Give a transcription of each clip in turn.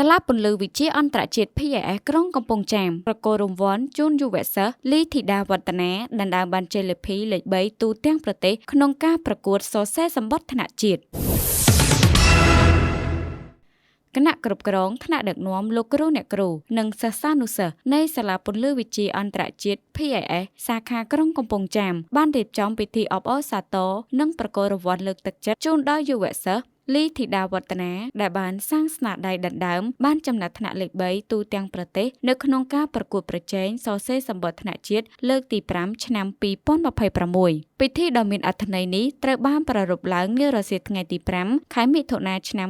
សាលាពន្លឺវិទ្យាអន្តរជាតិ PIS ក្រុងកំពង់ចាមប្រគល់រង្វាន់ជូនយុវសិស្សលីធីតាវឌ្ឍនាដណ្ដើមបានជ័យលាភីលេខ3ទូទាំងប្រទេសក្នុងការប្រកួតសរសេរសម្បត្តិថ្នាក់ជាតិគណៈគ្រប់គ្រងថ្នាក់ដឹកនាំលោកគ្រូអ្នកគ្រូនិងសិស្សានុសិស្សនៃសាលាពន្លឺវិទ្យាអន្តរជាតិ PIS សាខាក្រុងកំពង់ចាមបានរៀបចំពិធីអបអរសាទរនិងប្រគល់រង្វាន់លើកទឹកចិត្តជូនដល់យុវសិស្សលីធីតាវឌ្ឍនាដែលបានសាងស្នាដៃដណ្ដើមបានចំណាត់ថ្នាក់លេខ3ទូទាំងប្រទេសនៅក្នុងការប្រកួតប្រជែងសរសេរសម្បត្តិថ្នាក់ជាតិលើកទី5ឆ្នាំ2026ពិធីដ៏មានអត្ថន័យនេះត្រូវបានប្រារព្ធឡើងនារសៀលថ្ងៃទី5ខែមិថុនាឆ្នាំ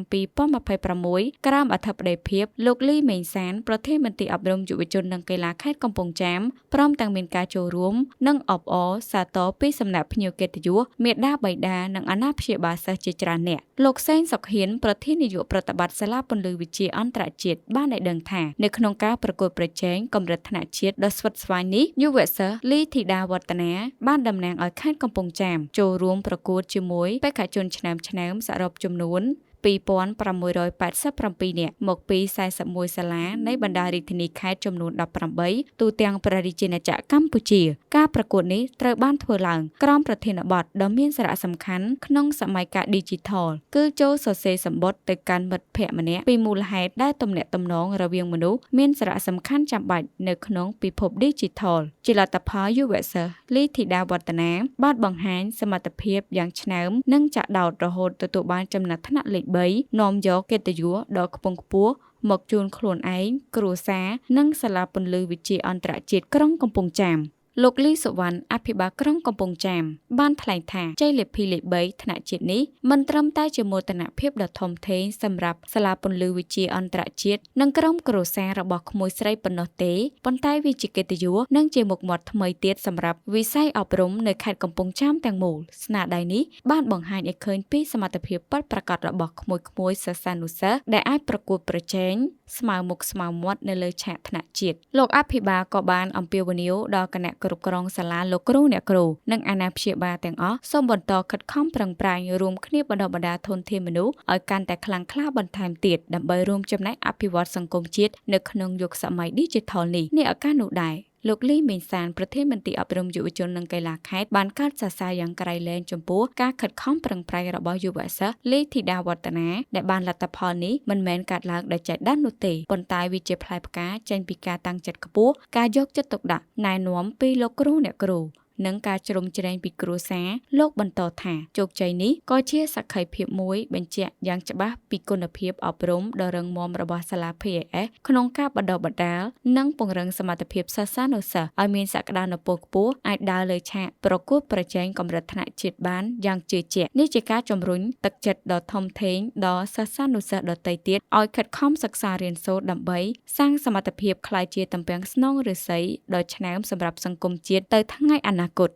2026ក្រោមអធិបតីភាពលោកលីមេងសានប្រធានមន្ទីរអប់រំយុវជននិងកីឡាខេត្តកំពង់ចាមព្រមទាំងមានការចូលរួមនិងអបអរសាទរពីសំណាក់ភ្ញៀវកិត្តិយសមាតាបិតានិងអាណាព្យាបាលសិស្សជាច្រើនអ្នកលោកសេងសុខហ៊ានប្រធាននាយកប្រតិបត្តិសាលាពន្លឺវិទ្យាអន្តរជាតិបានឲ្យដឹងថានៅក្នុងការប្រកួតប្រជែងកម្រិតថ្នាក់ជាតិដ៏ស្វិតស្វាញនេះយុវសិស្សលីធីតាវឌ្ឍនាបានតំណាងឲ្យខេត្តកំពង់ចាមចូលរួមប្រកួតជាមួយបេក្ខជនឆ្នើមៗសរុបចំនួន 2687នាក់មកពី41សាលានៃបណ្ដារាជធានីខេត្តចំនួន18ទូទាំងព្រះរាជាណាចក្រកម្ពុជាការប្រកួតនេះត្រូវបានធ្វើឡើងក្រោមប្រធានបទដ៏មានសារៈសំខាន់ក្នុងសម័យកាល Digital គឺចូលសរសេរសម្បត្តិទៅកាន់មិត្តភក្តិម្នាក់ពីមូលហេតុដែលទំនាក់ទំនងរវាងមនុស្សមានសារៈសំខាន់ចាំបាច់នៅក្នុងពិភព Digital ជាលទ្ធផលយុវសិស្សលីធីតាវឌ្ឍនាបានបង្ហាញសមត្ថភាពយ៉ាងឆ្នើមនិងចាក់ដោតរហូតទទួលបានចំណាត់ថ្នាក់លេខ3នាំយកកិត្តិយសដ៏ខ្ពង់ខ្ពស់មកជូនខ្លួនឯងគ្រួសារនិងសាលាពន្លឺវិទ្យាអន្តរជាតិក្រុងកំពង់ចាមលោកលីសុវណ្ណអភិបាលក្រុងកំពង់ចាមបានថ្លែងថាជ័យលាភីលេខ3ថ្នាក់ជាតិនេះមិនត្រឹមតែជាមោទនភាពដ៏ធំធេងសម្រាប់សាលាពន្លឺវិទ្យាអន្តរជាតិនិងក្រុមគ្រួសាររបស់ក្មួយស្រីប៉ុណ្ណោះទេប៉ុន្តែវាជាកិត្តិយសនិងជាមុខមាត់ថ្មីទៀតសម្រាប់វិស័យអប់រំនៅខេត្តកំពង់ចាមទាំងមូលស្នាដៃនេះបានបង្ហាញឲ្យឃើញពីសមត្ថភាពពិតប្រាកដរបស់ក្មួយៗសិស្សានុសិស្សដែលអាចប្រកួតប្រជែងស្មើមុខស្មើមាត់នៅលើឆាកថ្នាក់ជាតិលោកអភិបាលក៏បានអំពាវនាវដល់គណៈគ្រប់គ្រងសាលាលោកគ្រូអ្នកគ្រូនិងអាណាព្យាបាលទាំងអស់សូមបន្តខិតខំប្រឹងប្រែងរួមគ្នាបណ្ដុះបណ្ដាលធនធានមនុស្សឲ្យកាន់តែខ្លាំងក្លាបន្ថែមទៀតដើម្បីរួមចំណែកអភិវឌ្ឍសង្គមជាតិនៅក្នុងយុគសម័យ Digital នេះនេះឱកាសនោះដែរលោកលីមេងសានប្រធានមន្ទីរអប់រំយុវជននិងកីឡាខេត្តបានកាត់សរសើរយ៉ាងក្រៃលែងចំពោះការខិតខំប្រឹងប្រែងរបស់យុវសិស្សលីធីតាវឌ្ឍនាដែលបានលទ្ធផលនេះមិនមែនកើតឡើងដោយចៃដន្យនោះទេប៉ុន្តែវាជាផ្លែផ្កាចេញពីការតាំងចិត្តខ្ពស់ការយកចិត្តទុកដាក់ណែនាំពីលោកគ្រូអ្នកគ្រូនិងការជ្រោមជ្រែងពីគ្រួសារលោកបន្តថាជោគជ័យនេះក៏ជាសក្ខីភាពមួយបញ្ជាក់យ៉ាងច្បាស់ពីគុណភាពអប់រំដ៏រឹងមាំរបស់សាលា PIS ក្នុងការបណ្ដុះបណ្ដាលនិងពង្រឹងសមត្ថភាពសិស្សានុសិស្សឲ្យមានសក្តានុពលខ្ពស់អាចដើរលើឆាកប្រកួតប្រជែងកម្រិតថ្នាក់ជាតិបានយ៉ាងជឿជាក់នេះជាការជំរុញទឹកចិត្តដ៏ធំធេងដល់សិស្សានុសិស្សដទៃទៀតឲ្យខិតខំសិក្សារៀនសូត្រដើម្បីសាងសមត្ថភាពក្លាយជាទំពាំងស្នងឫស្សីដ៏ឆ្នើមសម្រាប់សង្គមជាតិទៅថ្ងៃអនាគត